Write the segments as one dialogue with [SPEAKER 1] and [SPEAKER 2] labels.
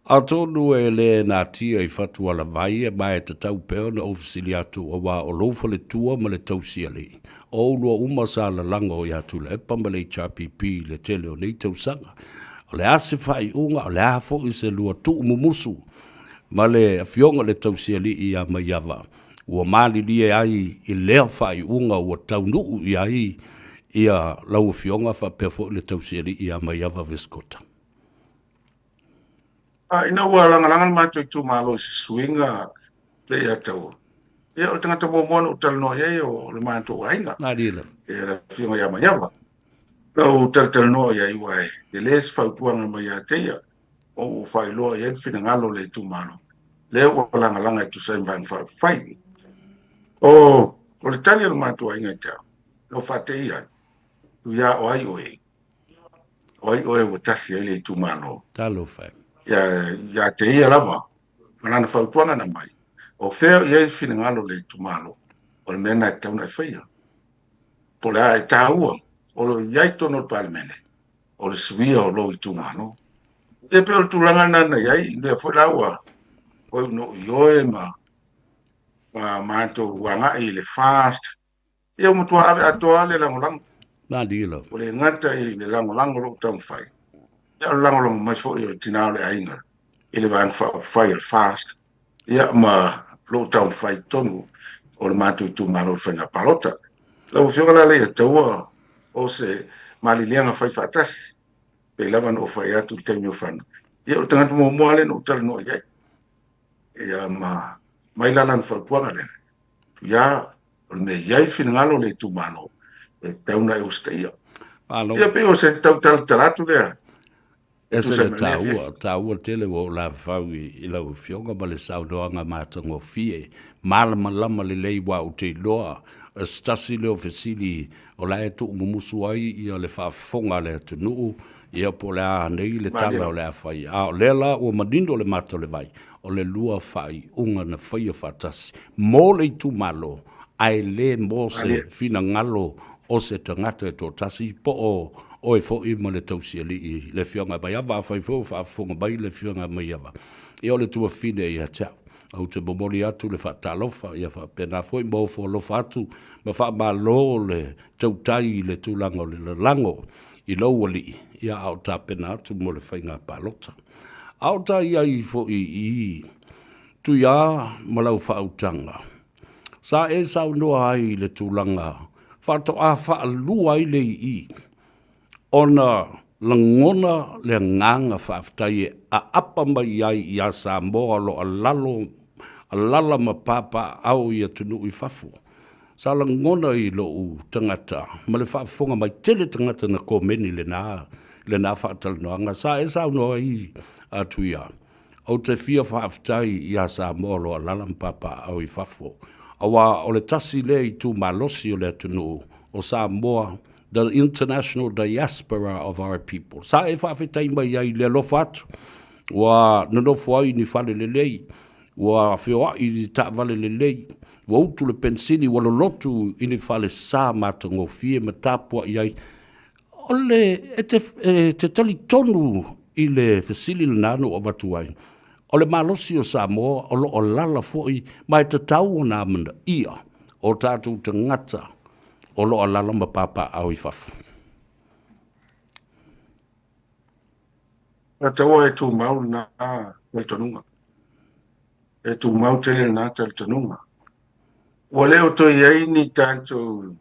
[SPEAKER 1] Atonu e le natia i Fatualavai ma e tatau pea ona ou fesili atu auā o lou faletua ma le tausialii o oulua uma sa lalago ia Tuilaepa ma le HRPP i le tele o nei tausaga. O le a se faaiuga, o le a foi se lua tuumumusu ma le afioga i le tausialii ia Maiava ua malilie ai i lea faaiuga ua taunuu i ai ia lau afioga faapea foi le tausialii ia Maiava Viscota?
[SPEAKER 2] A, ina ua lagalaga le matou itumalo i se suiga le ia taua, ia o le tagata muamua na ou talanoa i ai o le matou aiga, ia le afioga ia Maiava. Na ou talatalanoa i ai aua e tele se fautuaga mai ia te ia, ma ua faailoa i ai le finagalo o le itumalo, lea ua lagalaga e tusa ai ma Vaega Faaupufai. O, o le tali a le matou aiga ia te au, na ou faateia ai, Tuia o ai oe? O ai oe ua tasi ai le itumalo?
[SPEAKER 1] Talofa e.
[SPEAKER 2] Ia, ia te ia lava, ma lana fautuaga na mai, o fea o i ai finagalo o le itumalo, o le mea lena e tatau ona e faia. Po o le a e taua, o lo o i ai totonu o le Palemene, o le suia o lou itumalo. E pei o le tulaga lena na i ai, lea foi la ua oi no ioe ma ma matou agai i le FAST, Ia ua matua ave atoa le lagolago.
[SPEAKER 1] Malie lava.
[SPEAKER 2] Ua le gata i le lagolago o lou taumafai, ia o le lagolago mai foi o le tina o le aiga i le Vaega Faaupufai o le FAST, ia ma lou taumafai i totonu o le matou itumalo i le faiga palota. Lau Afioga la Leiataua, o se maliliaga fai faatasi, pei lava ona ou fai atu i le taimi o fana, ia o le tagata muamua lea na ou talanoa i ai, ia ma mai la lana fautuaga lea, ia o le mea i ai finagalo o le itumalo, e tatau ona e usitaia.
[SPEAKER 1] Malo.
[SPEAKER 2] Ia pei o se tau talatala atu lea.
[SPEAKER 1] Ese le taua, taua tele ua ou lavafau i, i lau afioga ma le saunoaga matagofie. Malamalama lelei ua ou te iloa, o se tasi lea o fesili o la e tuumumusu ai ia le faafofoga a le atunuu, ia po o le a nei le tala o le a fai. A o lea la ua manino le mata o le vai, o le lua faaiuga na faia faatasi mo le itumalo, ae le mo se finagalo o se tagata e toatasi po o oe foi ma le tausialii le Afioga ia Maiava. Afai foi o faafofoga mai le Afioga ia Maiava, ia o le tuafafine ia te au. Ou te momoli atu le faatalofa, ia faapena foi ma ofo alofa atu ma faamalo le tautai i le tulaga o le lalago i lou alii, ia a o tapena atu mo le faiga palota. A o ta i ai foi i Tuia ma lau faautaga, sa e saunoa ai i le tulaga faatoa faalua ai le ii ona lagona le agaga faafetai e aapa mai ai ia Samoa o lo o alalo, alala ma papaaao i atunuu i fafo. Sa lagona i lou tagata ma le faafofoga mai tele tagata na komeni lena, lena faatalanoaga. Sa e saunoa ai a Tuia, ou te fia faafetai ia Samoa o lo o alala ma papaaao i fafo, aua o le tasi lea itu malosi o le atunuu o Samoa, the international diaspora of our people. Sa e faafetai mai ai i le alofa atu, ua nonofo ai i ni fale lelei, ua feoai i ni taavale lelei, ua utu le penisini, ua lolotu i ni falesa matagofie ma tapuai ai. O le, e te, e te talitonu i le fesili lena na ou avatu ai, o le malosi o Samoa o lo o alaala foi ma e tatau ona amanaia o tatou tagata o lo o alaala ma papaaao i fafo.
[SPEAKER 2] E taua e tumau lena talitonuga. E tumau tele lena talitonuga. Ua le o toe i ai ni tatou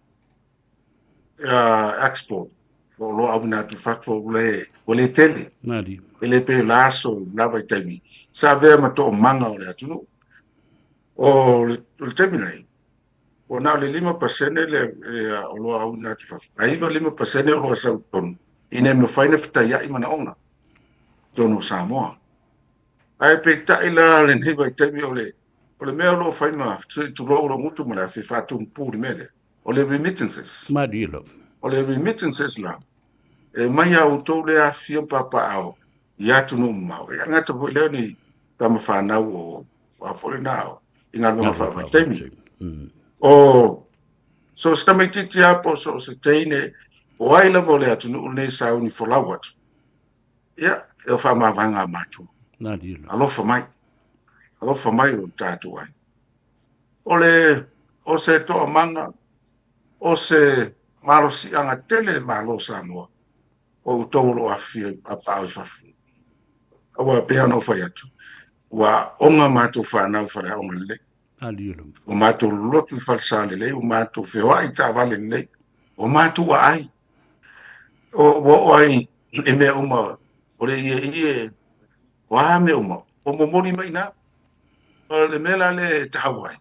[SPEAKER 2] export o oloa auina atu i fafo ua le, ua le tele.
[SPEAKER 1] Nali.
[SPEAKER 2] E le pei o le aso i la vaitaimi sa avea ma toomaga o le atunuu. O le, o le taimi lenei, ua na o le 5% le oloa auina atu i fafo, ae 95% o oloa sau i totonu, ina ia mafai ona fetaiai manaoga i totonu o Samoa. Ae peitai la lenei vaitaimi o le, o le mea o lo o fai ma, tulou lou gutu ma le afi e faatumupu i le mea lea, o le remittances.
[SPEAKER 1] Malie lava.
[SPEAKER 2] O le remittances la, e mai a outou lea afifio ma papaaao i atunuu mamao. E gata foi lea ni tama fanau o a foi lena o i galuega faavaitaimi. O so o se tamaitiiti lava po o so o se teine o ai lava o le atunuu lenei sauni folau atu, ia, e o faamavaega a matua. Alofa mai. Alofa mai o tatou ai. O le o se toamaga, o se malosiaga tele le Malo o Samoa, o outou o lo o afifio i papaaao i fafo. Aua e pei ona ou fai atu, ua aoga matou fanau i faleaoga lelei. Ua matou lotu i falesa lelei, ua matou feoai i taavale lelei, ua matou aai. Ua oo ai i mea uma o le ieie, o a mea uma, ua momoli mai i ina. O le mea la lea e taua ai,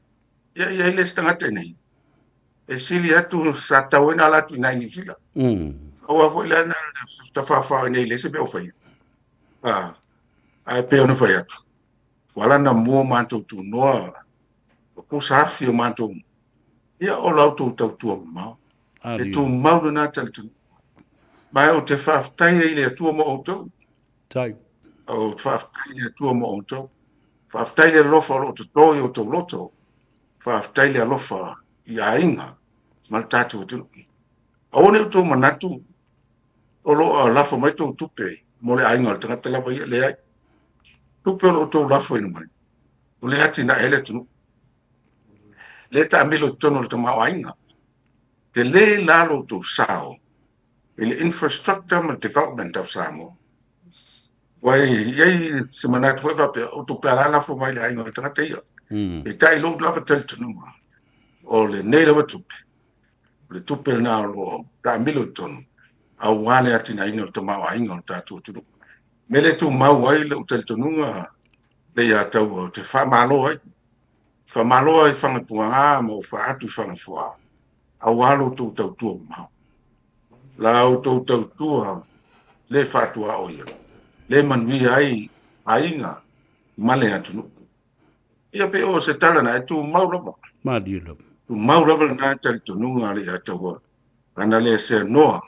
[SPEAKER 2] ia i ai le isi tagata i inei, e sili atu sa tatau ai ona ala atu i ina i Niu Sila. Aua foi la na tafaofao i inei i le isi mea o faia. Ae pei ona fai atu, ua ala ona mua matou tunoa, o pusa afi o matou, ia o la outou tautua mamao. E tumau lena talitonuga. Ma ou te faafetai ai i le Atua mo outou.
[SPEAKER 1] Tai.
[SPEAKER 2] Ou te faafetai i le Atua mo outou. Faafetai le alofa o lo o toto i outou loto. Faafetai le alofa i aiga ma le tatou atunuu. Aua ne i outou manatu o lo o lafo mai tou tupe mo le aiga o le tagata lava ia. Leai. Tupe o lo o outou lafoina mai, o lea e atinae ai le atunuu. Lea e taamilo i totonu o le tamaoaiga. Tele la lo outou sao i le infrastructure ma le development of Samoa. Ua i ai se manatu foi faapea, o tupe a la lafo mai le aiga o le tagata ia. Peitai lou lava talitonuga, o lenei lava tupe, o le tupe lena o lo o taamilo i totonu, aua le atinaeina o le tamaoaiga o le tatou atunuu. Mea lea e tumau ai lou talitonuga le ia taua, ou te faamalo ai. Faamalo ai Fagapuaga ma ou faatu i Fagafoa, aua lo outou tautua mamao. La outou tautua le faatuaoia, le manuia ai aiga ma le atunuu. Ia pei o se tala na e tumau lava.
[SPEAKER 1] Malie lava.
[SPEAKER 2] Tumau lava lena talitonuga a le ia taua. Ana le seanoa,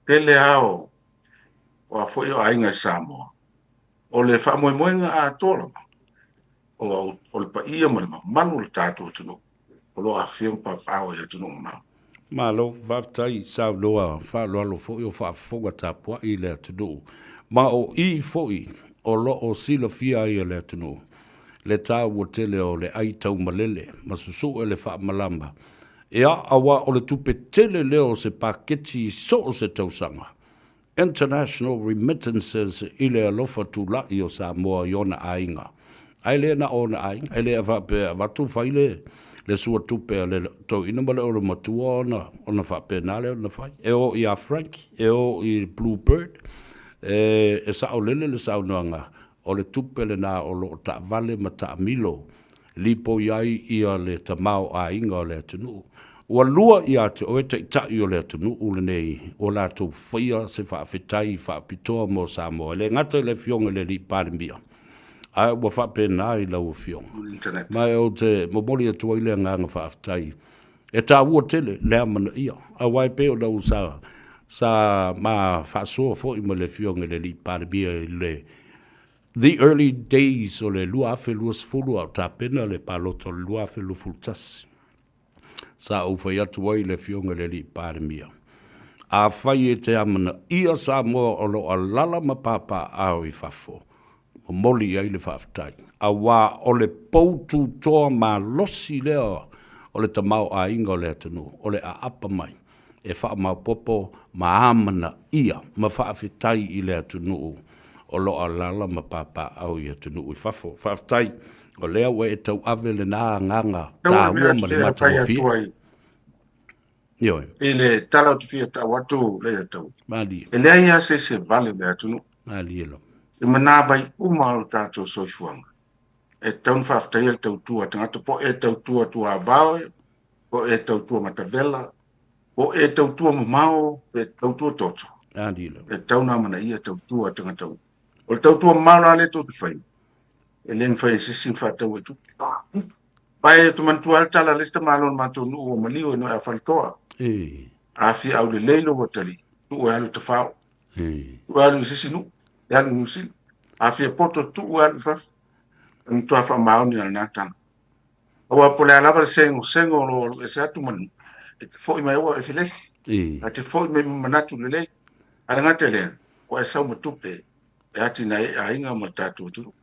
[SPEAKER 2] tele ao o a foi o aiga i Samoa. O le faamoemoega atoa lava, o le paia ma le mamalu o le tatou atunuu o lo o afifio ma papaaao i atunuu mamao.
[SPEAKER 1] Malo, faafetai saunoa faaaloalo foi o faafofoga tapuai i le atunuu. Ma o i foi o lo o silafia ai e le atunuu le taua tele o le ai taumalele ma susue le faamalama, ia, aua o le tupe tele lea o se paketi i so o se tausaga International Remittances i le alofa tulai o Samoa i ona aiga. Ae le na o ona aiga, e le faapea e avatu fai le le sua tupe a le toeaina ma le olomatua ona ona faapena lea ona fai. E o ia Frank, e o i Blue Bird, e e saolele le saunoaga o le tupe lena o lo o taavale ma taamilo lipoi ai ia le tamaoaiga o le atunuu. Ua lua ia te oe taitai o le atunuu lenei ua latou faia se faafetai faapitoa mo Samoa, e le gata i le Afioga i le Alii Palemia, ae ua faapena i lau Afioga. Ma ou te momoli atu ai le agaga faafetai. E taua tele le amanaia, aua e pei ona ou sa, sa ma faasoa foi ma le Afioga i le Alii Palemia i le The early days o le 2020 a o tapena le palota o le 2021, sa ou fai atu ai i le Afioga i le Alii Palemia, Afai e te amanaia Samoa o lo o alaala ma papaaao i fafo, momoli i ai le faafetai, aua o le poututoa malosi lea o le tamaoaiga o le atunuu, o le aapa mai e faamaopoopo ma amanaia ma faafetai i le atunuu o lo o alaala ma papaaao i atunuu i fafo. Faafetai, o lea ua e tauave lena agaga taua ma le matagofie.
[SPEAKER 2] Ioe. I le tala ou te fia tau atu Leiataua. Malie. E leai lava se isi e vale i le atunuu.
[SPEAKER 1] Malie lava.
[SPEAKER 2] I manavai uma o le tatou soifuaga, e tatau ona faafetaia le tautua a tagata, po o e tautua tuavao, po o e tautua matavela, po o e tautua mamao, pe tautua toto. E tatau ona amanaia tautua a tagata uma. O le tautua mamao la lea tou te faia, e le mafai e se isi ona faataua i tupe. Ma e ou te manatua lava le tala a le isi tamaloa o le matou nuu ua maliu e noe a Faletoa. A fia aulelei lou atalii, tuu e alu i Tafao. Tuu e alu i se isi nuu, e alu i Niu Sila. A fia poto, tuu e alu i fafo. E matua faamaoni lava lena tala. Aua po o le a lava le segosego o lo o alu ese atu ma le e te foi mai ua e felesi. A te foi mai ma manatu lelei. Ae le gata i lea, ua e sau ma tupe e atinae ai aiga ma le tatou atunuu.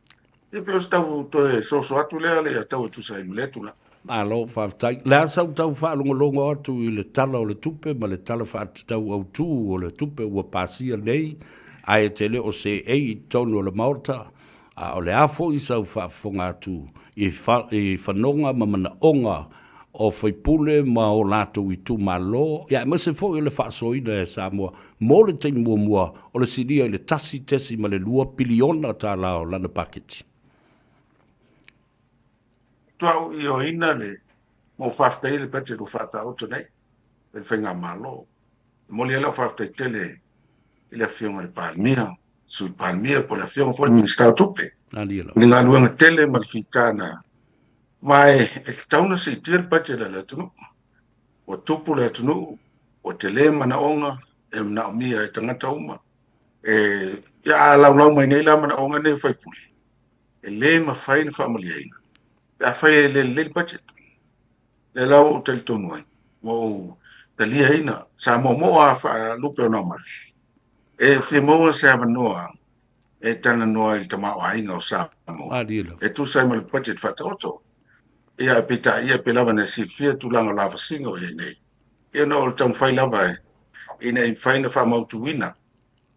[SPEAKER 2] Ia pei o se tau toe soso atu lea le tau e tusa ai ma lea tulaga.
[SPEAKER 1] Malo faafetai. O le a sau tau faalogologo atu i le Tala o le Tupe ma le Tala Faatatau Autu o le Tupe ua pasia nei, ae e te le o seei i totonu o le Maota, a o le a foi sau faafofoga atu i fanoga ma manaoga o faipule ma o latou itumalo, ia aemaise foi o le faasoaina e Samoa mo le taimi muamua o le silia i le $1.2 piliona o lana paketi.
[SPEAKER 2] Matua ou ioeina le ma ou faafetaia le budget ua faataoto nei e le Faigamalo. E momoli ai lau faafetai tele i le Afioga i le Palemia, Sui Palemia po o le Afioga foi i le Minisita o Tupe i le galuega tele ma le fita na ma e tatau ona siitia le budget a le atunuu. Ua tupu le atunuu, ua tele manaoga e manaomia e tagata uma. E, ia a laulau mai nei la manaoga nei o faipule, e le mafai ona faamalieina pe afai e le lelei le budget. Lea la ua ou talitonu ai, ua ou taliaina, sa moomoo lava faalupe o naumati, e fia maua se avanoa e talanoa i le tamaoaiga o Samoa e tusa ai ma le budget faataoto. Ia, peitai, ia, pei lava ona e silafia tulaga o lavasiga o i ai nei. Ia, ona o le taumafai lava e, ina ia mafai ona faamautuina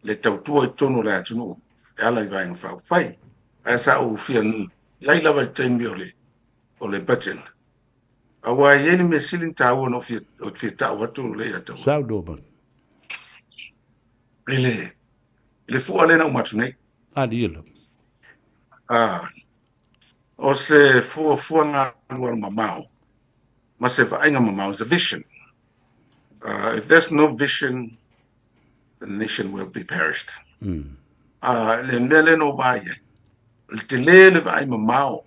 [SPEAKER 2] le tautua i totonu o le atunuu e ala i Vaega Faaupufai. Ae sa ou fia i ai lava i le taimi o le, o le budget. Aua e i ai le mea sili ona taua na ou fia, ou te fia tau atu lea ia taua.
[SPEAKER 1] Saunoa mai.
[SPEAKER 2] I le, i le fua lea na uma atu nei.
[SPEAKER 1] Alia lava.
[SPEAKER 2] Ah, o se fuafuaga alualumamao ma se vaaiga mamao, is a vision. If there's no vision, the nation will be perished. Le mea lea na ou vaai ai, o le tele le vaai mamao,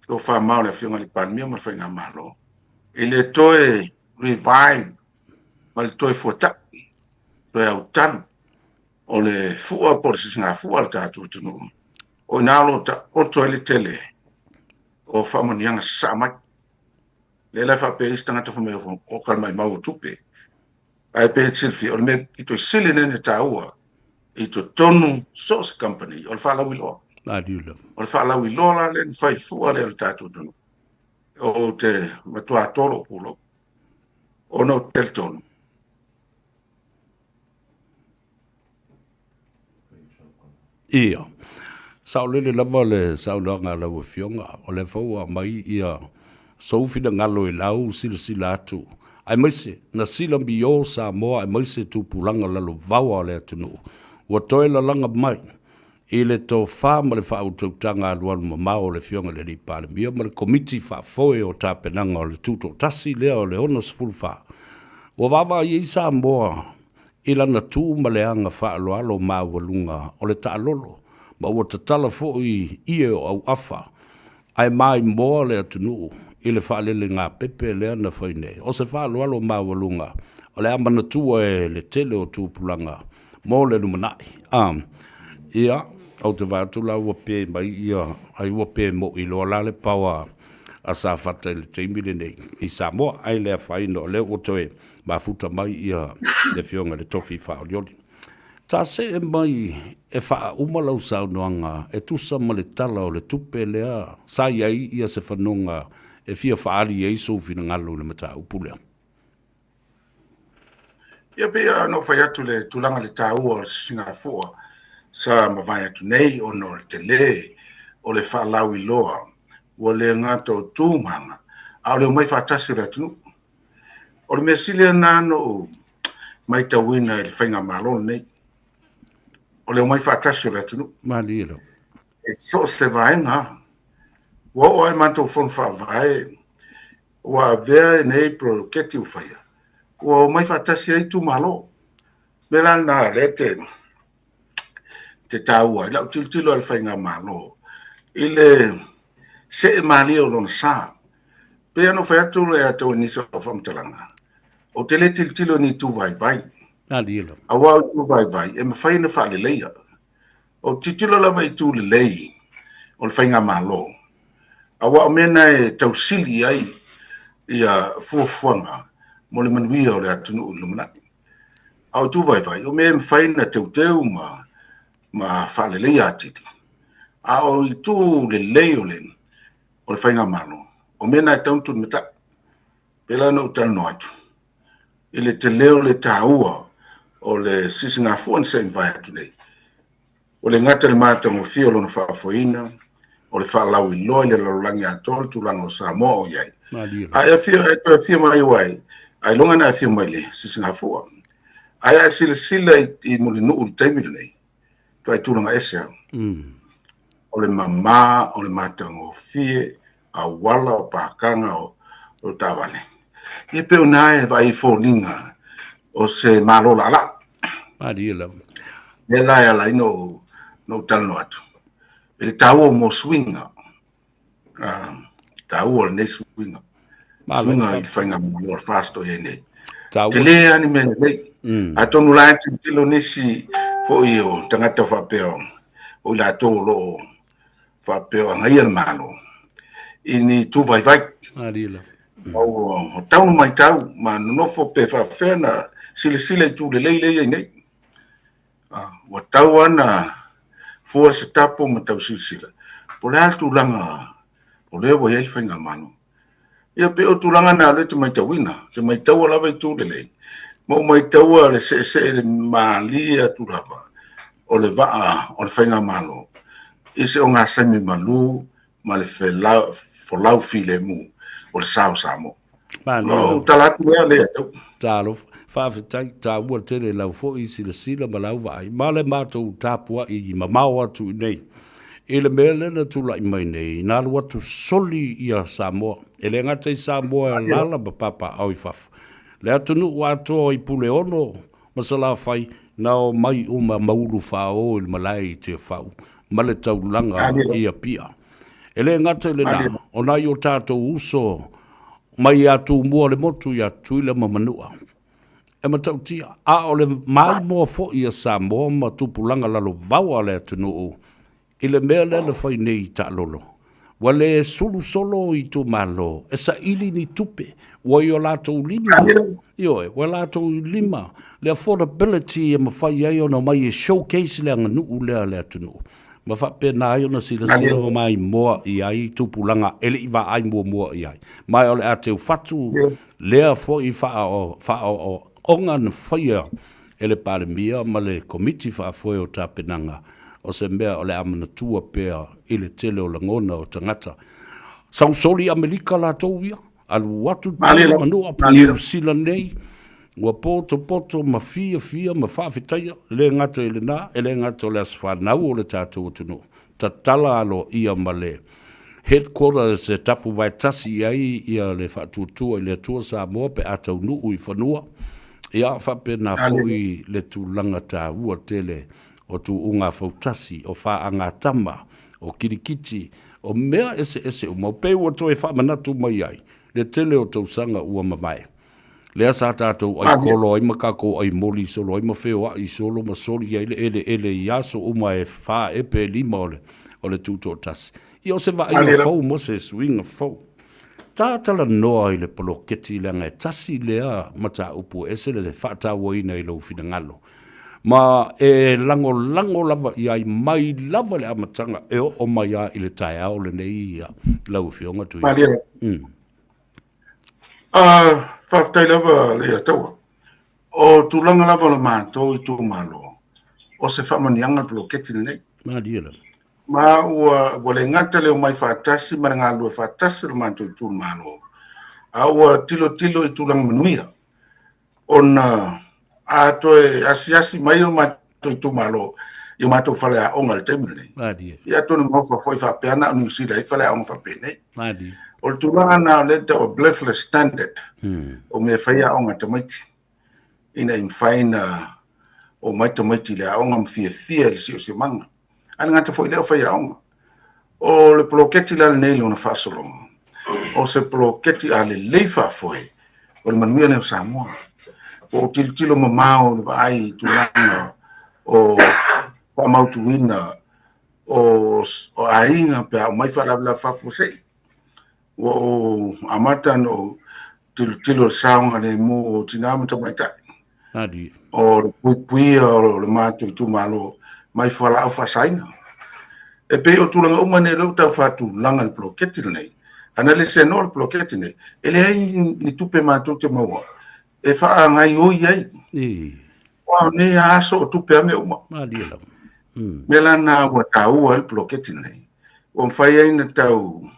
[SPEAKER 2] tofa mamao le Afioga i le Palemia ma le Faigamalo, i le toe revive ma le toe fuata'i, toe autalu o le fua po o le sisigafua a le tatou atunuu, o i ina o lo o taoto ai le tele o faamanuiaga sasaa mai. Lea la e faapea isi tagata fai mai o ka maimau o tupe. Ae pei e te silafia, o le mea pito i sili lea ona taua i totonu so o se company, o le faalauiloa. O le faalauiloa la lea na fai fua lea o le tatou atunuu. Ou te matua tolo ou pulou, ona ou te talitonu.
[SPEAKER 1] Ia, saolele lava le saunoaga a lau Afioga, o lea foi ua aumai ia sou finagalo i lau silasila atu, aemaise na silamio Samoa aemaise tupulaga lalovaoa o le atunuu, ua toe lalaga mai i le tofa ma le faautautaga alualumamao o le Afioga i le Alii Palemia ma le Komiti Faafoe o Tapenaga o le Tutoatasi lea o le 64, ua vaavaai ai Samoa i lana tu ma le aga faaaloalo maualuga o le taalolo, ma ua tatala foi ie o auafa, ae maimoa le atunuu i le faalelegapepe lea na fai nei. O se faaaloalo maualuga o le a manatua e le tele o tupulaga mo le lumanai. A, ia, ou te vaai atu la ua pe mai ia, ai ua pe moi loa la le paoa a Safata i le taimi lenei i Samoa, ai le afaina o lea ua toe mafuta mai ia le Afioga i le Tofi Faaolioli. Ta see mai e faauma lau saunoaga e tusa ma le Tala o le Tupe lea sa i ai ia se fanoga e fia faaali ai sou finagalo i le mataupu lea.
[SPEAKER 2] Ia pei ona ou fai atu le tulaga i le taua o le sisigafua sa mavae atu nei ona o le tele o le faalauiloa ua le gata o tu ma aga, a o le omai faatasi o le atunuu. O le mea sili lena na ou matauina i le faigamalo lenei, o le omai faatasi o le atunuu.
[SPEAKER 1] Malie lava.
[SPEAKER 2] E so o se vaega lava. Ua oo lava i matou fono faavae, ua avea nei poloketi ua faia, ua omai faatasi ai itumalo. O le mea la lena o lea te, te taua ai lau tilotilo a le faigamalo i le see malie o lona sa. Pei ona ou fai atu le tau i nisi o faamatalaga, ou te le tilotilo i ni itu vaivai. Aua o itu vaivai e mafai ona faaleleia. Ou te tilotilo lava i itu lelei o le faigamalo, aua o mea na e tausili ai ia fuafuaga mo le manuia o le atunuu i le lumanai. A o itu vaivai, o mea e mafai ona teuteu ma ma faaleleia atili. A o itu lelei o le o le faigamalo, o mea na e tatau ona tulimatai. Pei la ona ou talanoa atu i le tele o le taua o le sisigafua na se i mavae atu nei. Ua le gata i le matagofie o lona faafoeina, o le faalauiloa i le lalolagi atoa le tulaga o Samoa o i ai. A e afio, e toe afio mai ai, ailoga na afio mai le sisigafua. Ae a e silasila i Mulinuu i le taimi lenei, matua tulaga ese lava. O le mama, o le matagofie, auala, o pakaga, o taavale. Ia pei o na e vaai i foliga o se malo laalaa.
[SPEAKER 1] Malie lava.
[SPEAKER 2] Lea la e ala ai na ou talanoa atu i le taua o mo suiga, taua o lenei suiga. Suiga i le faigamalo o le FAST o i ai nei. Tele lava ni mea lelei. Atonu la e tilotilo nisi foi o tagata faapea o i latou o lo o faapea o agaia le Malo i ni itu vaivai.
[SPEAKER 1] Malie lava.
[SPEAKER 2] O tau na matau ma nonofo pe faafefea na silasila i itu lelei lea e i ai nei. Ua tau lava na fua se tapu ma tau silasila po o le a le tulaga o lea ua i ai le faigamalo. Ia pei o tulaga na o lea e te matauina, te maitaua lava itu lelei, ma ou maitaua le seesee le malie atu lava o le vaa o le faigamalo i se ogasaimi malu ma le folau filemu o le sa o Samoa.
[SPEAKER 1] Malo.
[SPEAKER 2] O tala atu lea lea tau.
[SPEAKER 1] Talofa, faafetai, taua tele lau foi silasila ma lau vaai. Ma le matou tapuai mamao atu i nei. I le mea lea na tulai mai nei, na alu atu soli ia Samoa. E le gata i Samoa e alaala ma papaaao i fafo. Le atunuu atoa i Puleono ma Salafai na omai uma ma ulufao i le malae i Tiafau ma le taulaga i Apia. E le gata i lena, o nai o tatou uso mai ia Tumua le motu ia Tutuila ma Manua. E matautia, a o le maimoa foi a Samoa ma tupulaga lalovaoa a le atunuu i le mea lea na fai nei i taalolo. Ua le sulu solo itumalo e saili ni tupe, ua i o latou lima, ioe, ua latou lima le affordability e mafai ai ona omai e showcase le aganuu lea a le atunuu. Ma faapena ai ona silasila ma maimoa i ai tupulaga e le i vaai muamua i ai. Ma o le a teufatu lea foi faaooga na faia e le Palemia ma le Komiti Faafoe o Tapenaga, o se mea o le a manatua pea i le tele o lagona o tagata. Sausoli Amerika latou ia, alu atu Manua Niu Sila nei, ua potopoto ma fiafia ma faafetaia, le gata i lena, e le gata o le aso fanau o le tatou atunuu, tatala aloaia ma le headquarters e tapu vaetasi i ai ia le faatuatua i le Atua Samoa pe a taunuu i fanua. Ia faapena foi le tulaga taua tele o tuuga fautasi, o faagatama, o kilikiti, o mea eseese uma, pei ua toe faamanatu mai ai le tele o tausaga ua mavae. Lea sa tatou ai kolo ai ma tatou ai moli solo ai ma feoai solo ma soli ai le eleele i aso uma e 4 ea pe 5 o le tutoatasi. Ia o se vaaiga fou mo se suiga fou. Tatalanoa i le poloketi leaga e tasi lea mataupu e ese le faatauaina i lou finagalo. Ma e lagolago lava i ai mai lava le amataga e oo mai lava i le taeao lenei lau Afioga Tuilaepa.
[SPEAKER 2] Faafetai lava Leiataua. O tulaga lava o le matou itumalo, o se faamanuiaga le poloketi lenei.
[SPEAKER 1] Malie lava.
[SPEAKER 2] Ma ua le gata le omai faatasi ma le galulue faatasi o le matou itumalo, a ua tilotilo i tulaga manuia. Ona a toe asiasi mai o matou itumalo i o matou faleaoga i le taimi lenei, ia atonu maofa foi faapea na o Niu Sila i faleaoga faapenei. O le tulaga na o lea e tau o Blaffler Standard, o mea e fai aoga a tamaiti, ina ia mafai ona omai tamaiti i le aoga ma fiafia i le siosiomaga. Ae le gata foi i lea o faiaoga. O le poloketi la lenei i lona faasologa, o se poloketi a lelei faafoe, o le manuia lenei o Samoa. Ua ou tilotilo mamao i le vaai i tulaga o faamautuina o aiga pe a aumai faalavelave faafuasei. Ua ou amata ona ou tilotilo i le saogalemu o tina ma tamaitai. O le puipuia o le matou itumalo mai fualaau faasaina. E pei o tulaga uma nei o lea ua tau faatulaga i le poloketi lenei. Ana le senoa le poloketi lenei, e leai ni tupe matou te maua e faagaioi ai. Aua o nei aso o tupe lava mea uma.
[SPEAKER 1] Malie lava.
[SPEAKER 2] Mea la lena ua taua ai le poloketi lenei, ua mafai ai ona tau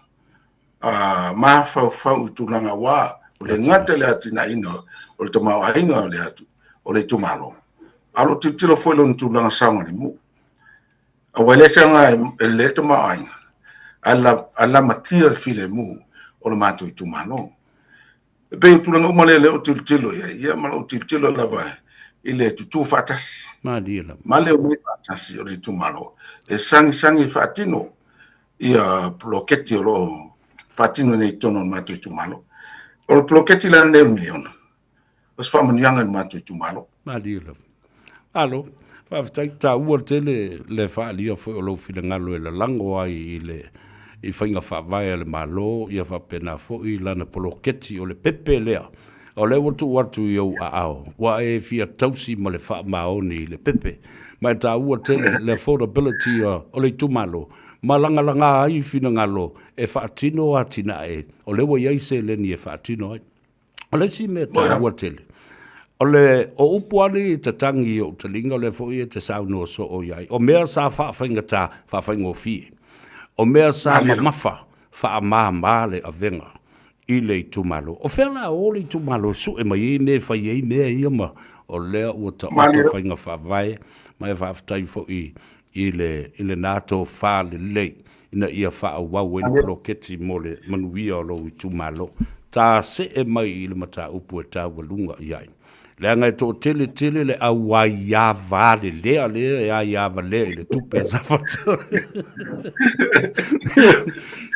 [SPEAKER 2] mafaufau i tulaga aua o le gata i le atinaeina o le tamaoaiga o le atu o le itumalo, a o lo o tilotilo foi lona tulaga saogalemu. Aua e leai se aoga e lelei le tamaoaiga, ae lamatia le filemu o le matou itumalo. E pei o tulaga uma lea o lea ou tilotilo i ai, ia ma lou tilotilo lava i le tutu faatasi.
[SPEAKER 1] Malie lava.
[SPEAKER 2] Ma le omai faatasi o le itumalo e sagisagi e faatino ia poloketi o lo o faatino nei i totonu o le matou itumalo. O le poloketi la lenei o le miliona, o se faamanuiaga i le matou itumalo.
[SPEAKER 1] Malie lava. Malo, faafetai. Taua tele le faaalia foi o lou finagalo e lalago ai i le i faiga faavae a le Malo, ia faapena foi lana poloketi o le pepe lea. O lea ua tuu atu i ou aao, ua e fia tausi ma le faamaoni i le pepe. Ma e taua tele le affordability o le itumalo, ma lagalaga ai finagalo e faatino atinae, o lea ua i ai seleni e faatino ai. O le isi mea taua tele, o le o upu lava nei e tatagi i ou taliga, o lea foi e te saunoa soo i ai, o mea sa faafaigata, faafaigofie. O mea sa mamafa, faamama le avega i le itumalo. O fea la o le itumalo e sue mai ai mea e fai ai mea ia ma o lea ua taoto faiga faavae, ma e faafetai foi i le i lena tofa lelei ina ia faaauau ai le poloketi mo le manuia o lou itumalo. Ta see mai i le mataupu e taualuga i ai. Leaga e toatele tele le au aia valelea lea e aia valea i le tupe a Safata.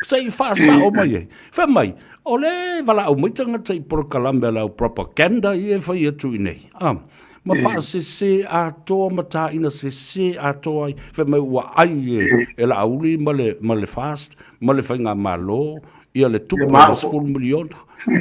[SPEAKER 1] Se i faasao mai ai. Fai mai, o le valaau mai tagata i polokalame a le au propaganda ia e fai atu i nei. Ah, ma faasese atoa ma taina sese atoa ai. Fai mai ua ai e, e Laauli ma le, ma le FAST ma le Faigamalo ia le tupe o le 10 miliona.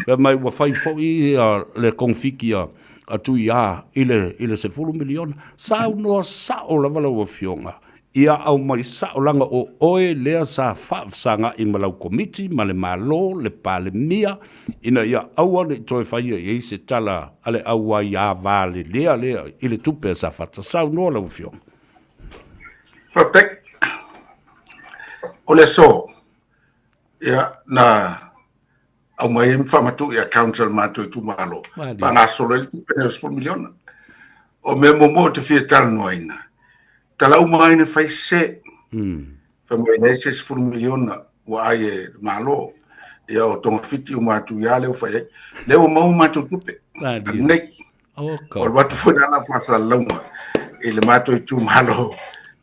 [SPEAKER 1] Fai mai ua fai foi ia le konfiki a, a Tuiā i le, i le 10 miliona. Saunoa sao lava lau Afioga Ia aumai sao leaga o oe lea sa faafesaga'i ma lau Komiti ma le Malo, le Palemia, ina ia aua ne i toe faia i ai se tala a le au aiā valelea lea i le tupe a Safata. Saunoa lau Afioga.
[SPEAKER 2] Faafetai. O le aso, ia, na aumai ai ma faamatuu i accounts a le matou itumalo, faagasolo ai le tupe nei o le 10 miliona. O mea muamua ou te fia talanoaina, tala uma ai na fai sese. Fai mai leai se 10 miliona ua ai e le Malo. Ia o togafiti uma atu ia lea ua fai ai. Lea ua maua matou tupe. Nei. O le atu foi lana faasalalauga i le matou itumalo.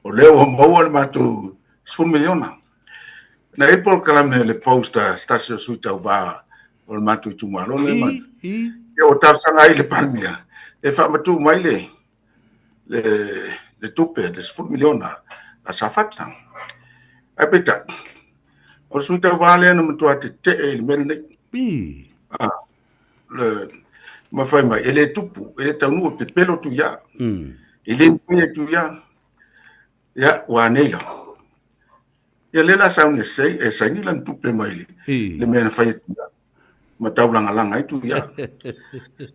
[SPEAKER 2] O lea ua maua le matou 10 miliona. Na i ai polokalame a le post a se tasi o sui tauva o le matou itumalo lea ma ia ua talosaga ai i le Palemia e faamatuu mai le le le tupe le 10 miliona a Safata. Ae peitai, o le sui tauva lea na matua tetee i le mea lenei. Ah, le, ma fai mai, e le tupu, e le taunuu e pepelo Tuia. E le mafai e Tuia. Ia, ua anei la. Ia lea la sauni e sei, e saini lana tupe mai le, le mea na fai e Tuia. Ma taulagalaga ai Tuia.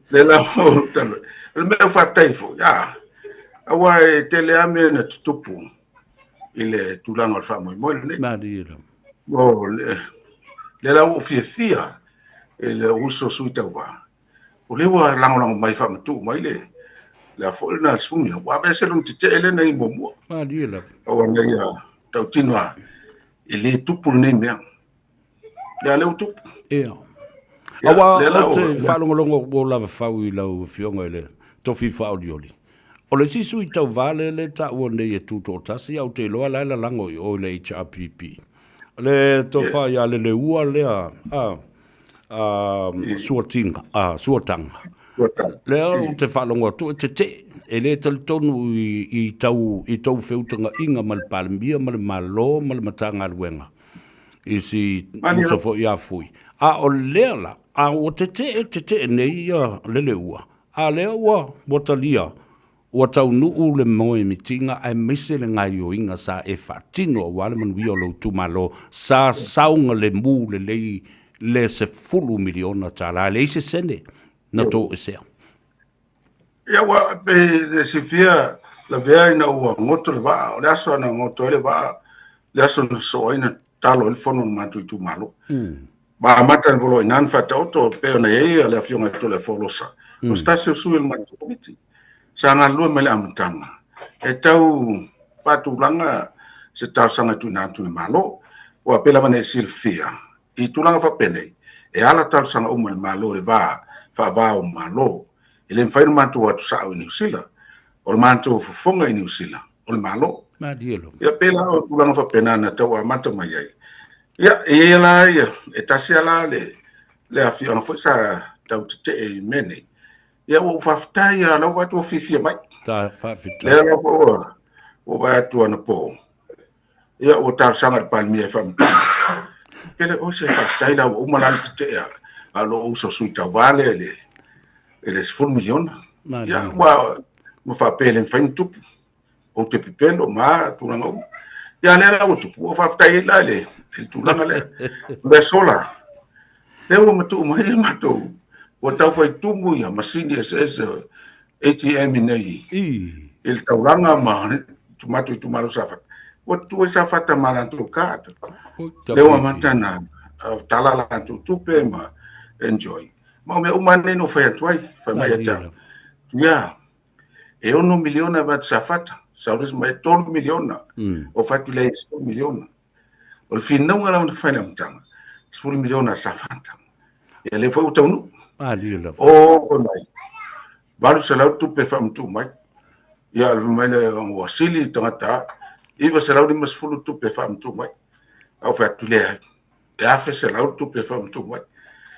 [SPEAKER 2] Le la o talo. O le mea o faafetai foi, a, aua e tele lava mea na tutupu i le tulaga o le faamoemoe lenei.
[SPEAKER 1] Malie lava.
[SPEAKER 2] O le, lea la ua ou fiafia i le uso sui tauva. O lea ua lagolago mai faamatuu mai le le a foi lena sumi ua aveese lona tetee lea na i muamua.
[SPEAKER 1] Malie lava.
[SPEAKER 2] Aua nei ia tautino a e le tupu lenei mea. Lea lea ua tupu.
[SPEAKER 1] Ia. Aua ou te faalogologo ua lava fau i lau afioga i le tofi faaolioli. O le isi sui tauva lea le taua nei e tutoatasi, ae ou te iloa la e lalago i o i le HRPP. Le tofa ia Leleua lea, a, Suatinga, a, Suataga. Lea ou te faalogo atu e tetee, e le talitonu i, i, tau, i tou feutagaiga ma le Palemia ma le Malo ma le Matagaluega i si uso foi ia Fui. A o lea la, a ua tetee, tetee nei ia Leleua, a lea ua, ua talia. Ua taunuu le moemitiga aemaise le gaoioiga sa e faatino aua le manuia o lou itumalo, sa saogalemu lelei le $10 miliona, e leai se sene na toesea.
[SPEAKER 2] Ia, ua pei le silafia lavea ina ua goto le vaa, o le aso na goto ai le vaa, le aso na sosoo ai na talo ai le fono o le matou itumalo. Ma amata le volo ina na faataoto pei ona i ai le afioga i Toleafoa Losa. O se tasi o sui o le matou komiti sa galulue mai le amataga e tau faatulaga se talosaga e tuuina atu i le Malo. Ua pei lava ona e silafia i tulaga faapenei, e ala talosaga uma i le Malo i le va faava o Malo. E le mafai ona matou atu sao i Niu Sila. O le matou fofoga i Niu Sila, o le Malo. Ia pei la o tulaga faapena na tau amata mai ai. Ia, e i ai la ia, e tasi lava la le afioaga foi sa tau tetee i mea nei. Ia, ua ou faafetai lava, la ua vaai atu ua fiafia mai.
[SPEAKER 1] Ta faafetai.
[SPEAKER 2] Lea la foi ua vaai atu anapo. Ia, ua talosaga i le Palemia e faamatuu. Pele o se faafetai la ua uma la le tetee a lou uso sui tauva lea i le 10 miliona. Ia, ua ma faapea e le mafai ona tupu. Ou te pepelo ma tulaga uma. Ia, lea la ua tupu, ua faafetai ai la i le tulaga lea. O le aso la, lea ua matuu mai ia matou, ua tau fai tumu ia masini eseese ATM i nei i le taulaga ma matou itumalo Safata. Ua tutu ai Safata ma latou card. Lea ua amata na tala latou tupe ma enjoy. Ma o mea uma nei na fai atu ai, fai mai ia te au. Ia, e 6 miliona e avatu Safata, saolesi mai e 3 miliona, o fai atu lea e 10 miliona. O le finauga la na fai i le amataga, 10 miliona a Safata. Ia lea foi ua taunuu. O fai mai, 800 tupe faamatuu mai. Ia fai mai le ua sili tagata, 950 tupe faamatuu mai. A ou fai atu lea, e 1,100 tupe faamatuu mai.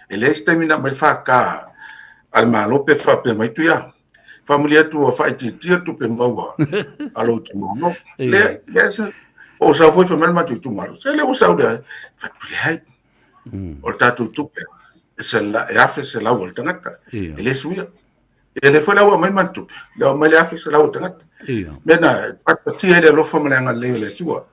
[SPEAKER 2] E leai se taimi na aumai le FK a le Malo pe faapea mai tu ia. Faamalie atu ua faaitiitia tupe maua a lou itumalo. Leai, leai se... O sau foi fai mai le matou itumalo. Se lea ua sau lea. Fai atu leai. O le tatou tupe e 1,100 a le tagata. E le suia. E lea foi la ua aumai ma le tupe. Lea ua aumai le 1,100 a le tagata. Mea na, patipatia ai le alofa ma le agalelei o le Atua.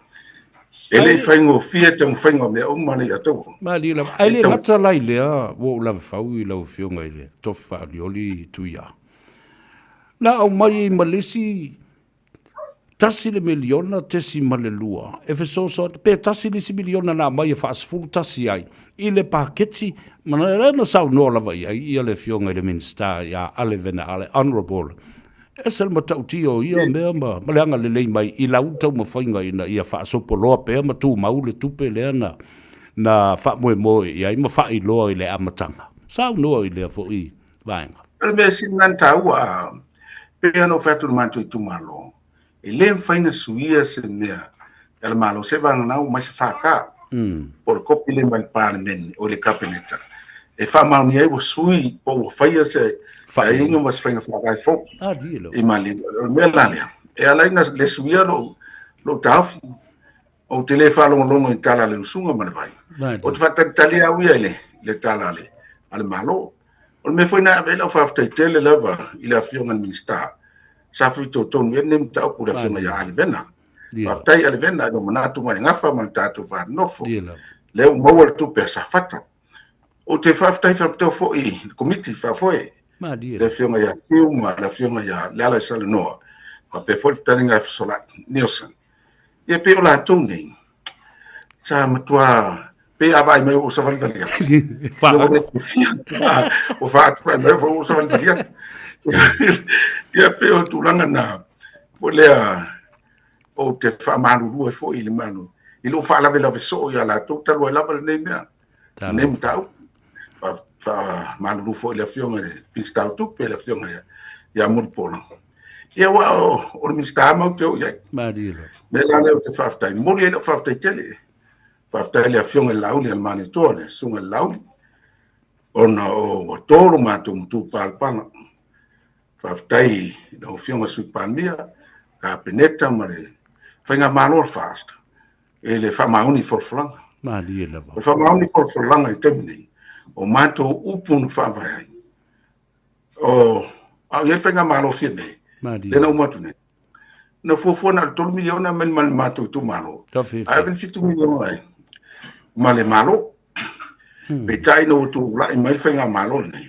[SPEAKER 2] E le i faigofie taumafaiga o mea uma nei ataua.
[SPEAKER 1] Malie lava. Ae le gata la i lea, ua ou lavefau i lau Afioga i le Tofi Faalioli Tuia. Na aumai ai ma le isi 1.2 miliona e fesoasoani, pe tasi le isi miliona na aumai e faasefulu tasi ai i le paketi, ma lea na saunoa lava i ai ia le Afioga i le Minisita ia Ale Vena Ale, Honourable. Ese le matautia o ia mea ma le agalelei mai i lau taumafaiga ina ia faasopoloa pea ma tumau le tupe lea na faamoemoe i ai ma faailoa i le amataga. Saunoa i lea foi vaega.
[SPEAKER 2] O le mea sili lena ona taua, pei ona ou fai atu i le matou itumalo, e le mafai ona suia se mea a le Malo se vagana ua mai se FK po o le kopi lea mai le Palemene o le Kapeneta e faamaonia ai ua sui po ua faia se aiaiga ma se faiga faavae fou i maliega. O le mea la lea e ala ai ona le suia lou taofi. Ou te le faalogologo i tala a le usuga ma le vai. Ou te faatalitali au ia i le tala a le Malo. O le mea foi na ave ai lau faafetai tele lava i le Afioga i le Minisita sa fitoitonu i ai lenei mataupu, le Afioga ia Ali Vena. Faafetai Ali Vena i lou manatu ma le gafa ma le tatou vanonofo. Lea ua maua le tupe a Safata. Ou te faafetai faapitoa foi i le komiti faafoe, le Afioga ia Fiu ma le Afioga ia Leala Salenoa, faapea foi le fetalaiga ia Fesolai Nielsen. Ia pei o latou nei, sa matua pei a vaai mai ua savalivali atu. Ua le fiafia. Ua faatu mai ua savalivali atu. Ia pei o tulaga na foi lea ou te faamalulu ai foi i le Malo i lou faalavelave soo ia latou talu ai lava lenei mea, lenei mataupu. Faamalulu foi i le Afioga i le Minisita o Tupe, le Afioga ia Mulipola. Ia aua o le Minisita matou te o i ai. Mea la lea ou te faafetai, momoli ai lau faafetai tele. Faafetai i le Afioga i le Laauli a le Malietoa, le Susuga i le Laauli, ona ua tolo matou matupalapala. Faafetai i lau Afioga i le Sui Palemia, Kapeneta ma le Faigamalo a le FAST i le faamaoni folafolaga.
[SPEAKER 1] Malie lava.
[SPEAKER 2] O le faamaoni folafolaga i le taimi nei, o matou upu na faavae ai, o a o i ai le Faigamalo Fiame, Lea na uma atu nei. Na fuafua na o le $3 miliona mai ma le matou itumalo. Ae ave le $7 miliona ai ma le Malo. Peitai ina ua tulai mai le faigamalo lenei,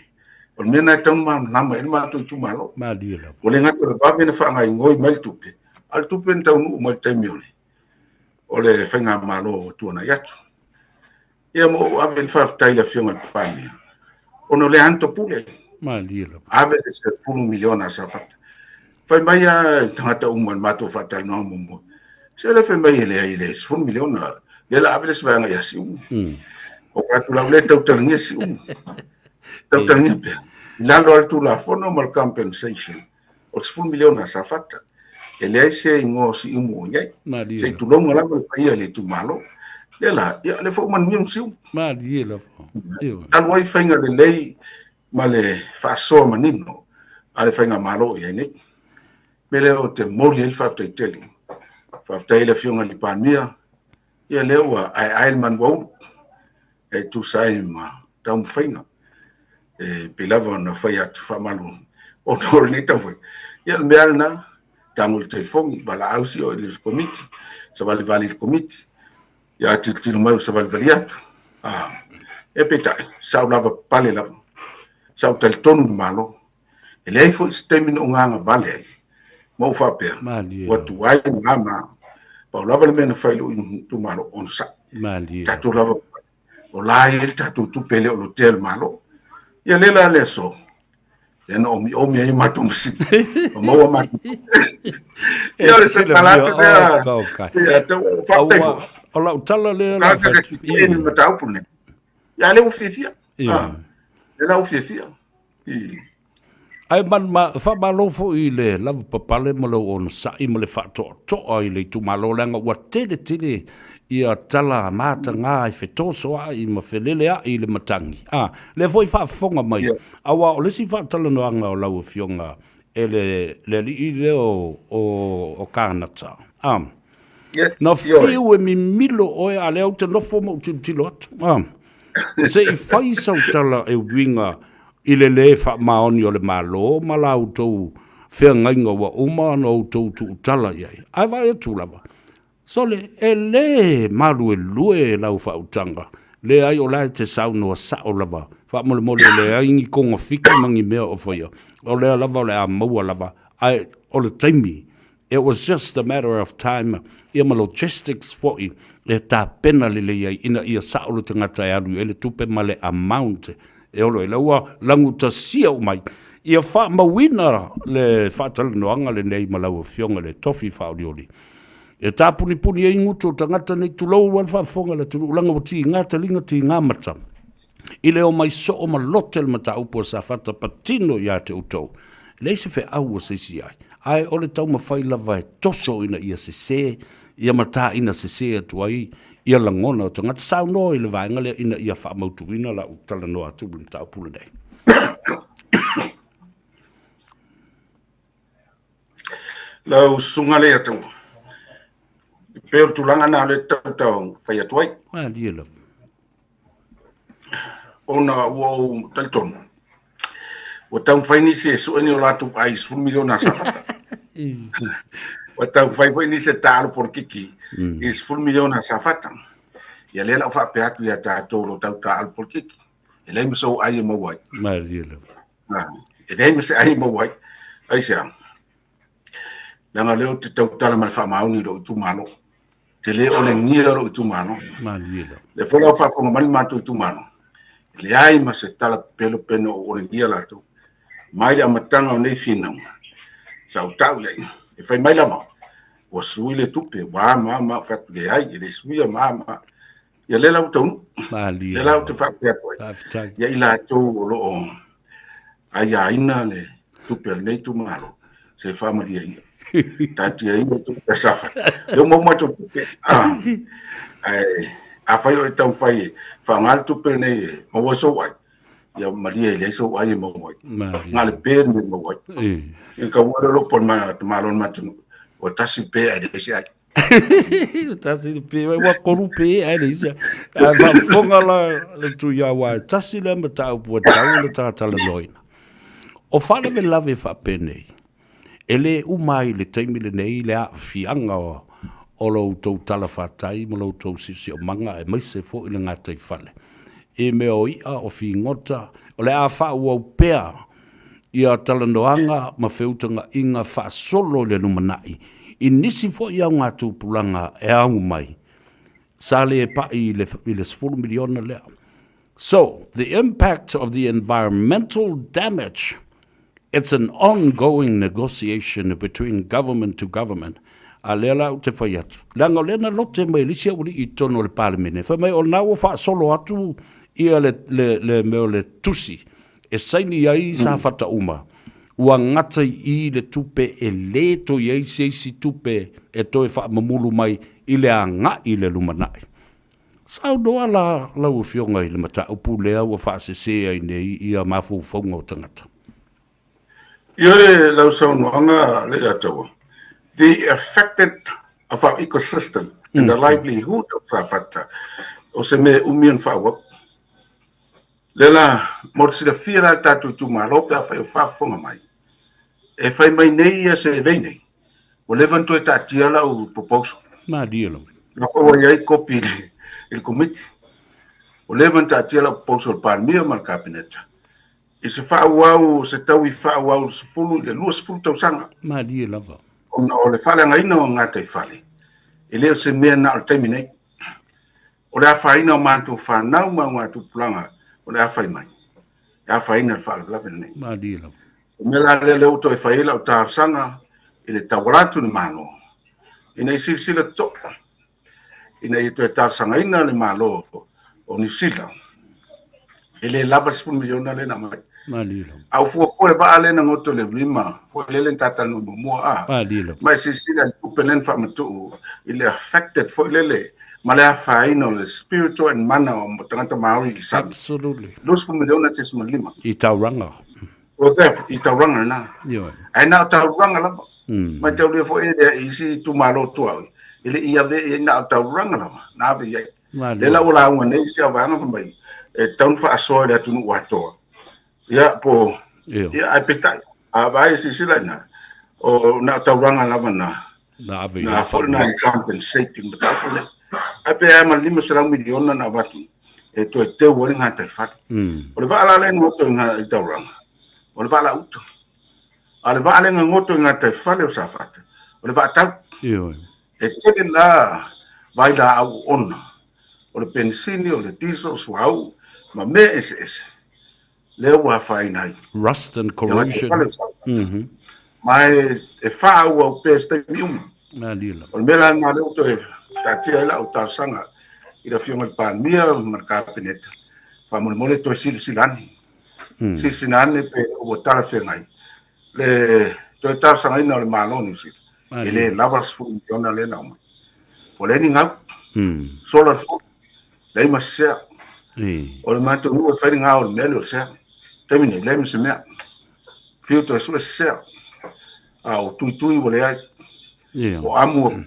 [SPEAKER 2] o le mea lena e tatau ona malamalama i ai le matou itumalo. Ua le gata o le vave ona faagaoioi mai le tupe, a o le tupe na taunuu mai i le taimi o le faigamalo ua tuanai atu. Ia ma ou ave le faafetai i le Afioga i le Palemia, ona o lea lava na topule.
[SPEAKER 1] Malie lava.
[SPEAKER 2] Ave le 10 miliona a Safata. Fai mai lava tagata uma i le matou faatalanoaga muamua, se lea fai mai e leai le 10 miliona, lea la ave le isi vaega ia Siumu. O fai atu la, ua le tautalagia Siumu. Tautalagia pea. I lalo lava o le Tulafono ma le compensation, o le 10 miliona a Safata. E leai se igoa o Siumu o i ai. Se i tulouna lava le paia i le itumalo. Lea la, ia, lea foi ua manuia ma Siumu.
[SPEAKER 1] Malie lava.
[SPEAKER 2] Talu ai faiga lelei ma le faasoa manino a le faigamalo o i ai nei. Mea lea ou te momoli ai le faafetai tele. Faafetai i le Afioga i le Palemia, ia lea ua aeae le manu aulu e tusa ai ma taumafaiga e pei lava ona fai atu faamalu ona o lenei taumafai. Ia o le mea lava lena, tago i le telefoni, valaau si o i le komiti, savalivali i le komiti, ia tilotilo mai o savalivali atu. Ah, e peitai, sa ou lava papale lava, sa ou talitonu i le Malo. E leai foi se taimi na ou gagavale ai, ma ou faapea, ua tuai ma ma. Pau lava le mea na fai i lou itumalo, onosai. Tatou lava, o la e i ai le tatou tupe e le o lotea e le Malo. Ia lea la le aso, lea na omiomi ai matou masini, ma maua matou tupe. Ia o le tala atu lea, ia, tau, faafetai foi.
[SPEAKER 1] O lau tala lea.
[SPEAKER 2] O kākaka ki te ni mataupu nei. Ia lea ua fiafia. Lea la ua fiafia.
[SPEAKER 1] Ae faamalo foi i le lavapapale ma lou onosai ma le faatoatoa i le itumalo leaga ua tele tele ia tala mataga e fetosoa'i ma felelea'i i le matagi. A, lea foi faafofoga mai, aua o le isi faatalanoaga o lau Afioga e le, le alii lea o, o, o Kanata, a,
[SPEAKER 2] Yes,
[SPEAKER 1] na fiu e mimilo oe, a lea ou te nofo ma ou tilotilo atu, a. Se i fai sau tala e uiga i le lē faamaoni o le Malo ma la outou feagaiga ua uma ona outou tuutala i ai. Ae vaai atu lava, sole, e lē maluelue lau faautaga, leai o la e te saunoa sao lava, faamolemole e leai ni togafiti ma ni mea o faia, o lea lava o le a maua lava, ae o le taimi It was just a matter of time, ia ma logistics foi e tapena lelei ai ina ia sao le tagata e alu i ai le tupe ma le amount e olo ai. La ua lagutasia uma ai. Ia faamauina le faatalanoaga lenei ma lau Afioga i le Tofi Faaolioli e tapunipuni ai gutu o tagata nei, tulou lava le faafofoga a le atunuu, leaga ua tiga taliga tiga mata. I le omai soo ma lote le mataupu a Safata patino ia te outou, e leai se feau a se isi ai, ae o le taumafai lava e toso ina ia sese, ia mataina sese atu ai ia lagona o tagata. Saunoa i le vaega lea ina ia faamautuina lau talanoa atu i le mataupu lenei.
[SPEAKER 2] Lau susuga lea tau, e pei o le tulaga lena o lea e tau fai atu ai.
[SPEAKER 1] Malie lava.
[SPEAKER 2] Ona ua ou talitonu, ua taumafai nisi e sue ni o latou ai i 10 miliona a Safata. Ua taumafai foi nisi e taalo polokiki i 10 miliona a Safata. Ia lea la ou faapea atu ia tatou o lo o tau taalo polokiki, e leai ma sou ai e maua ai.
[SPEAKER 1] Malie lava.
[SPEAKER 2] E leai ma se ai e maua ai. Aisea? Leaga o lea ou te tautala ma le faamaoni i lou itumalo. Te le olegia lou itumalo.
[SPEAKER 1] Malie lava.
[SPEAKER 2] Lea foi la ua faafofoga mai le matou itumalo, e leai ma se tala pepelo pe na ou olegia latou. Mai le amataga o nei finauga, sa ou tau i ai, e fai mai lava, ua sui le tupe, ua a ma a ma a, ou fai atu, leai, e le suia ma a ma a. Ia lea la ua taunuu.
[SPEAKER 1] Malie.
[SPEAKER 2] Lea la ou te faapea atu ai.
[SPEAKER 1] Faafetai.
[SPEAKER 2] Ia i latou o lo o aiaina le tupe a lenei itumalo, se faamalie ia. Taatia ia le tupe a Safata. Lea ua maua matou tupe. Ah, ae afai o e taumafai e faaaoga le tupe lenei e maua ai sou ai, ia malie e leai sou ai e maua ai.
[SPEAKER 1] Malie.
[SPEAKER 2] Na o le pe le mea e maua ai.
[SPEAKER 1] Eh.
[SPEAKER 2] Ia kaua le lopo o le malo o le matou ua tasi pe ae leai se ai.
[SPEAKER 1] Tasi le pe, ua tolu pe ae leai se ai. Ae faafofoga la le Tuiaua e tasi lea mataupu e tatau ona ta talanoaina. O faalavelave faapenei, E lē uma ai i le taimi lenei le aafiaga o lo outou talafatai ma lo outou siosiomaga aemaise foi le gataifale i mea o i'a, o figota. O le a faaauau pea ia talanoaga ma feutagaiga faasolo i le lumanai i nisi foi augatupulaga e au mai sa le pa'i i le $10 miliona lea. So, the impact of the environmental damage, it's an ongoing negotiation between government to government. A lea la ou te fai atu, leaga o lea na lote mai e le isi aualii i totonu o le Palemene, fai mai o lena ua faasolo atu ia le, le, le mea o le tusi e saini ai Safata uma, ua gata i i le tupe e le toe i ai se isi tupe e toe faamamulu mai i le agai i le lumanai. Saunoa la lau Afioga i le mataupu lea ua faasese ai nei ia mafaufauga o tagata.
[SPEAKER 2] Ioe lau saunoaga Leiataua, the affected of our ecosystem and the livelihood of Safata, o se mea e umi ona faaauau. Lea la, mo le silafia la e le tatou itumalo pe afai o faafofoga mai, e fai mai nei ia survey nei, ua leva ona toe taatia lau proposal.
[SPEAKER 1] Malie lava.
[SPEAKER 2] Na foi ua i ai kopi i le Komiti. Ua leva ona taatia lau proposal i le Palemia ma le Kapeneta i se faaauau, se taui faaauau i le 10 i le 20 tausaga.
[SPEAKER 1] Malie lava.
[SPEAKER 2] Ona o le faaleagaina o gataifale, e le o se mea na o le taimi nei. O le afaina o matou fanau ma augatupulaga o le a fai mai, e afaina le faalavelave lenei.
[SPEAKER 1] Malie lava.
[SPEAKER 2] O mea la lea lea ua toe fai ai lau talosaga i le tauala atu i le Malo, ina ia silasila totoa, ina ia toe talosagaina le Malo o Niu Sila, e le lava le 10 miliona lea na aumai.
[SPEAKER 1] Malie lava.
[SPEAKER 2] A ua fuafua le vaa lea na goto i le lima, foi lele na ta talanoa muamua, a.
[SPEAKER 1] Malie lava.
[SPEAKER 2] Ma e silasila i le tupe lea na faamatuu i le affected foi lele ma le afaina o le spiritual and mana o tagata Māori i le sami.
[SPEAKER 1] Absolutely.
[SPEAKER 2] 20 miliona tesima lima.
[SPEAKER 1] I Tauranga.
[SPEAKER 2] O te i Tauranga lena.
[SPEAKER 1] Ioe.
[SPEAKER 2] Ae na o Tauranga lava. Mai taulia foi e lea i isi itumalo tua oi. E le i ave i ai na o Tauranga lava. Na ave i ai. Lea la ua lauga nei isi au vaega fai mai e tatau ona faasoa i le atunuu atoa. Ia po ia ae peitai a vaai e silasila i ina o na o taulaga lava na
[SPEAKER 1] na ave
[SPEAKER 2] na foi na compensate i mataupu lea. Ae pe a ma le 500 miliona na avatu e toe teu ai le gataifale. O le vaa la lea na goto i taulaga, o le vaa la uta. A o le vaa lea na goto i gataifale o Safata, o le vaa tau.
[SPEAKER 1] Ioe.
[SPEAKER 2] E tele la vailaau oona, o le penisini, o le diesel, suauu ma mea eseese lea ua afaina ai.
[SPEAKER 1] Rust and corrosion.
[SPEAKER 2] Ma e faaauau pea i se taimi uma. O le mea la lena lea ua toe taatia ai lau talosaga i le Afioga i le Palemia ma le Kapeneta, faamolemole toe silasila ane. Silasila ane pe ua talafeagai le toe talosagaina o le Malo o Niu Sila, e le lava le 10 miliona lea na aumai. Ua leai ni gau, sola le fono, leai ma se sea. O le matou nuu e fai le gao o le mea lea o le sea. Taimi nei, leai ma se mea. Fiu toe sue se sea. A o tuitui ua leai. O amu ua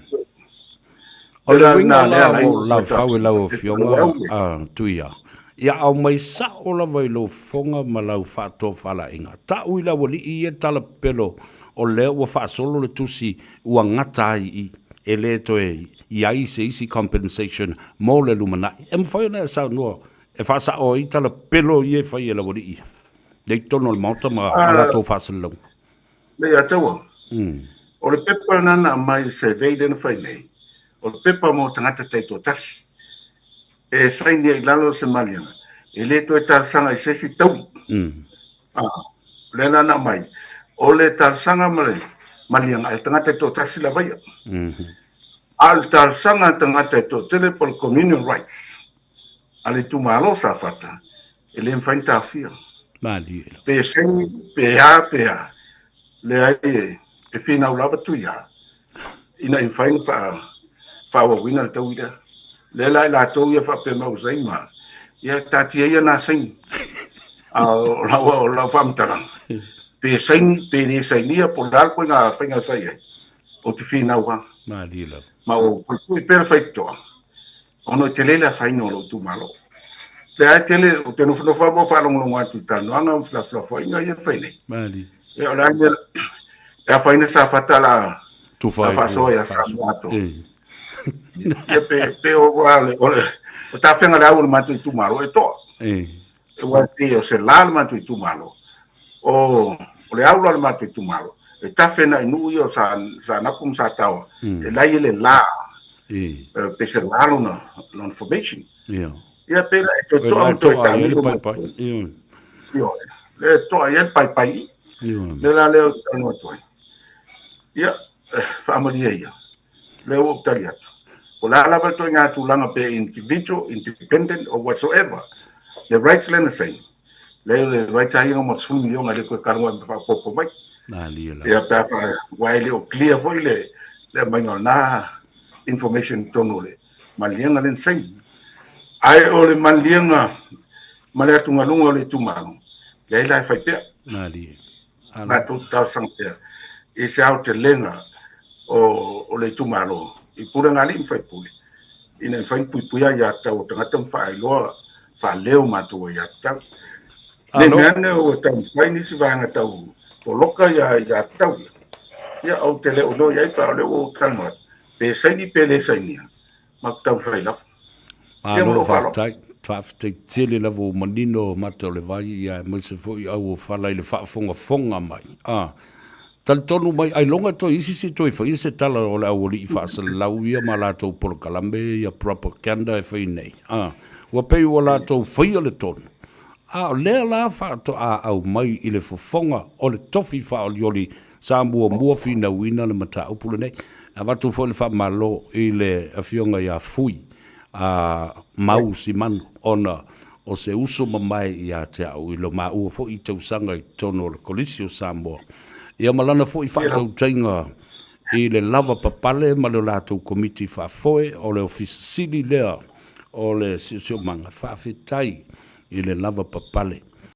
[SPEAKER 1] O le uiga la o lau fau e lau Afioga a Tuia, ia aumai sao lava i lou fofoga ma lau faatofalaiga. Tau i le aualii ia tala pepelo o lea ua faasolo le tusi ua gata ai i e le toe i ai se isi compensation mo le lumanai. E mafai ona e saunoa e faasao ai tala pepelo ia e fai e le aualii ia i totonu o le Maota ma latou faasalalauga.
[SPEAKER 2] Leiataua. O le pepa lena na aumai i le survey lea na fai nei, o le pepa mo tagata taitoatasi. E saini ai i lalo se maliega, e le toe talosaga i se isi taui. Ah, lea la na aumai, o le talosaga ma le maliega a le tagata taitoatasi lava ia. A o le talosaga a tagata e toatele po o le communal rights a le itumalo o Safata, e le mafai ona taofia.
[SPEAKER 1] Malie.
[SPEAKER 2] Pe saini, pe a, pe a. Leai e, e finau lava Tuia ina ia mafai ona faa, faaauauina le taui lea. Lea la i latou ia faapea mai ua saini ma, ia taatia ia na saini. A o lau, o lau faamatalaga, pe saini, pe le sainia, po o le a le ituaiga faiga e fai ai, ou te finau lava.
[SPEAKER 1] Malie lava.
[SPEAKER 2] Ma ua puipui pea le faitotoa. Ona e tele le afaina o lou itumalo. Lea e tele, ou te nofonofo lava ma ou faalogologo atu i talanoaga ma felafolafoaiga ia e fai nei.
[SPEAKER 1] Malie.
[SPEAKER 2] Ia, o le a le mea, E afaina Safata la la faasoa ia Samoa atoa. Ia pe pe o o le o le o tafega le au o le matou itumalo e toa. E ua pei o se la le matou itumalo. O o le au la o le matou itumalo e tafe na i nuu ia o sa Saanapu ma Sataoa. E lai e le la. Pe se la lona lona formation. Ia pe la e toe toa ma toe taamilo mai. Ioe. Le toa i ai le paepae i. Le la lea ou te talanoa atu ai. Ia, faamalie ia. Lea ua ou tali atu. Po o le a lava le ituaiga tulaga pe individual, independent or whatsoever, le rights lea na saini, lea le right lava ia mo le 10 miliona e le toe talanoa ma faaopoopo mai. Ia pe a fa, aua e le o clear foi le le aumaiga o lena information i totonu o le maliliega lea na saini. Ae o le maliliega ma le atugaluga o le itumalo, leai la e fai pea.
[SPEAKER 1] Malie.
[SPEAKER 2] Matou talosaga pea i se aotelega o, o le itumalo i pulega a alii ma faipule ina ia mafai ona puipuia aiatatau a tagata ma faailoa faaleo matou aiatatau. Ne i mea ane ua taumafai nisi vaega tau poloka ia aiatatau ia. Ia, ou te le o iloa i ai, pe a o lea ua ou talanoa atu, pe saini pe le sainia, matou taumafai lava.
[SPEAKER 1] Malo faafetai, faafetai tele lava ua manino mata o le vai ia aemaise foi au o fala i le faafogafoga mai. A talitonu mai ailoga toe isi se toe faia se tala o le aualii faasalalau ia ma latou polokalame ia propaganda e fai nei. A ua pei ua latou faia le tonu, a o lea la faatoa aumai i le fofoga o le tofi faaolioli Sa muamua finauina le mataupu lenei. E avatu foi le faamalo i le Afioga ia Fui a Mau Simanu ona o se uso mamae ia te au i lo maua foi tausaga i totonu o le Kolisi o Samoa. Ia ma lana foi faatautaiga i le lava papale ma le latou Komiti Faafoe o le Ofisa Sili lea o le Siosiomaga, faafetai i le lava papale.